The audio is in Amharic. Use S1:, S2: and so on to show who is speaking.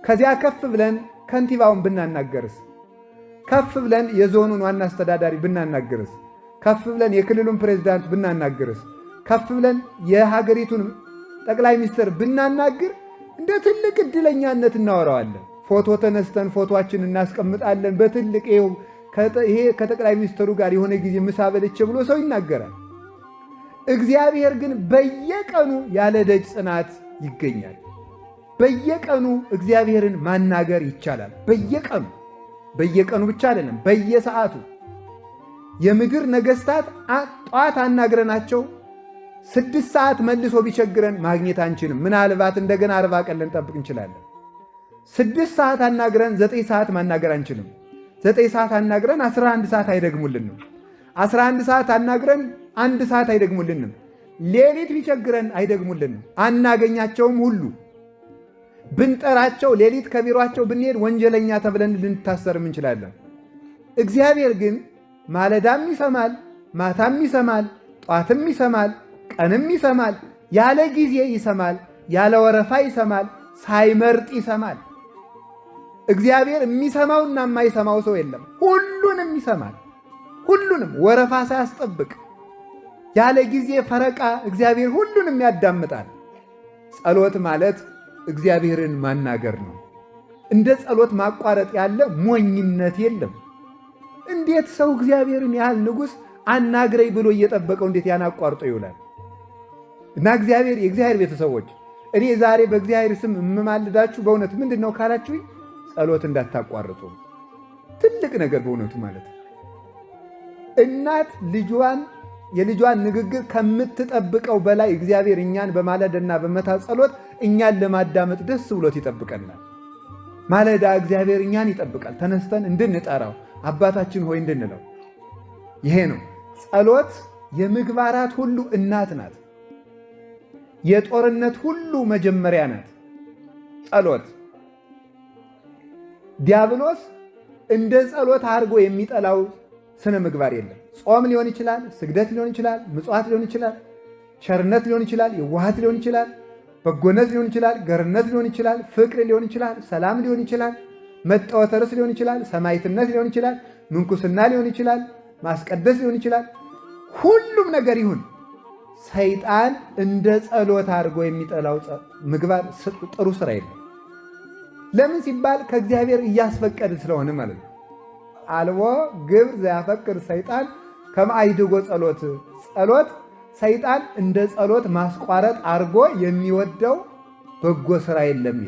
S1: ከዚያ ከፍ ብለን ከንቲባውን ብናናገርስ? ከፍ ብለን የዞኑን ዋና አስተዳዳሪ ብናናግርስ? ከፍ ብለን የክልሉን ፕሬዝዳንት ብናናግርስ? ከፍ ብለን የሀገሪቱን ጠቅላይ ሚኒስትር ብናናግር እንደ ትልቅ እድለኛነት እናወራዋለን። ፎቶ ተነስተን ፎቶአችን እናስቀምጣለን። በትልቅ ይሄ ከጠቅላይ ሚኒስትሩ ጋር የሆነ ጊዜ ምሳ በልቼ ብሎ ሰው ይናገራል። እግዚአብሔር ግን በየቀኑ ያለ ደጅ ጽናት ይገኛል። በየቀኑ እግዚአብሔርን ማናገር ይቻላል። በየቀኑ በየቀኑ ብቻ አይደለም፣ በየሰዓቱ። የምድር ነገስታት ጠዋት አናግረናቸው 6 ሰዓት መልሶ ቢቸግረን ማግኘት አንችልም። ምናልባት እንደገና 40 ቀን ልንጠብቅ እንችላለን። 6 ሰዓት አናግረን 9 ሰዓት ማናገር አንችልም። 9 ሰዓት አናግረን 11 ሰዓት አይደግሙልንም። 11 ሰዓት አናግረን 1 ሰዓት አይደግሙልንም። ሌሊት ቢቸግረን አይደግሙልንም። አናገኛቸውም ሁሉ ብንጠራቸው ሌሊት ከቢሯቸው ብንሄድ ወንጀለኛ ተብለን ልንታሰርም እንችላለን። እግዚአብሔር ግን ማለዳም ይሰማል፣ ማታም ይሰማል፣ ጧትም ይሰማል፣ ቀንም ይሰማል። ያለ ጊዜ ይሰማል፣ ያለ ወረፋ ይሰማል፣ ሳይመርጥ ይሰማል። እግዚአብሔር የሚሰማውና የማይሰማው ሰው የለም። ሁሉንም ይሰማል። ሁሉንም ወረፋ ሳያስጠብቅ ያለ ጊዜ ፈረቃ እግዚአብሔር ሁሉንም ያዳምጣል። ጸሎት ማለት እግዚአብሔርን ማናገር ነው። እንደ ጸሎት ማቋረጥ ያለ ሞኝነት የለም። እንዴት ሰው እግዚአብሔርን ያህል ንጉሥ አናግረኝ ብሎ እየጠበቀው እንዴት ያን አቋርጦ ይውላል? እና እግዚአብሔር የእግዚአብሔር ቤተሰቦች እኔ ዛሬ በእግዚአብሔር ስም የምማልዳችሁ በእውነት ምንድን ነው ካላችሁኝ፣ ጸሎት እንዳታቋርጡ። ትልቅ ነገር በእውነቱ ማለት ነው። እናት ልጇን የልጇን ንግግር ከምትጠብቀው በላይ እግዚአብሔር እኛን በማለዳና በመታ ጸሎት እኛን ለማዳመጥ ደስ ብሎት ይጠብቀናል። ማለዳ እግዚአብሔር እኛን ይጠብቃል፣ ተነስተን እንድንጠራው አባታችን ሆይ እንድንለው። ይሄ ነው ጸሎት። የምግባራት ሁሉ እናት ናት። የጦርነት ሁሉ መጀመሪያ ናት ጸሎት። ዲያብሎስ እንደ ጸሎት አድርጎ የሚጠላው ስነ ምግባር የለም። ጾም ሊሆን ይችላል፣ ስግደት ሊሆን ይችላል፣ ምጽዋት ሊሆን ይችላል፣ ቸርነት ሊሆን ይችላል፣ የዋሃት ሊሆን ይችላል፣ በጎነት ሊሆን ይችላል፣ ገርነት ሊሆን ይችላል፣ ፍቅር ሊሆን ይችላል፣ ሰላም ሊሆን ይችላል፣ መጠወተ ርዕስ ሊሆን ይችላል፣ ሰማዕትነት ሊሆን ይችላል፣ ምንኩስና ሊሆን ይችላል፣ ማስቀደስ ሊሆን ይችላል። ሁሉም ነገር ይሁን ሰይጣን እንደ ጸሎት አድርጎ የሚጠላው ምግባር ጥሩ ስራ የለም። ለምን ሲባል ከእግዚአብሔር እያስፈቀድን ስለሆነ ማለት ነው። አልቦ ግብር ዘያፈቅር ሰይጣን ከመ አይድጎ ጸሎት። ጸሎት ሰይጣን እንደ ጸሎት ማስቋረጥ አድርጎ የሚወደው በጎ ስራ የለም።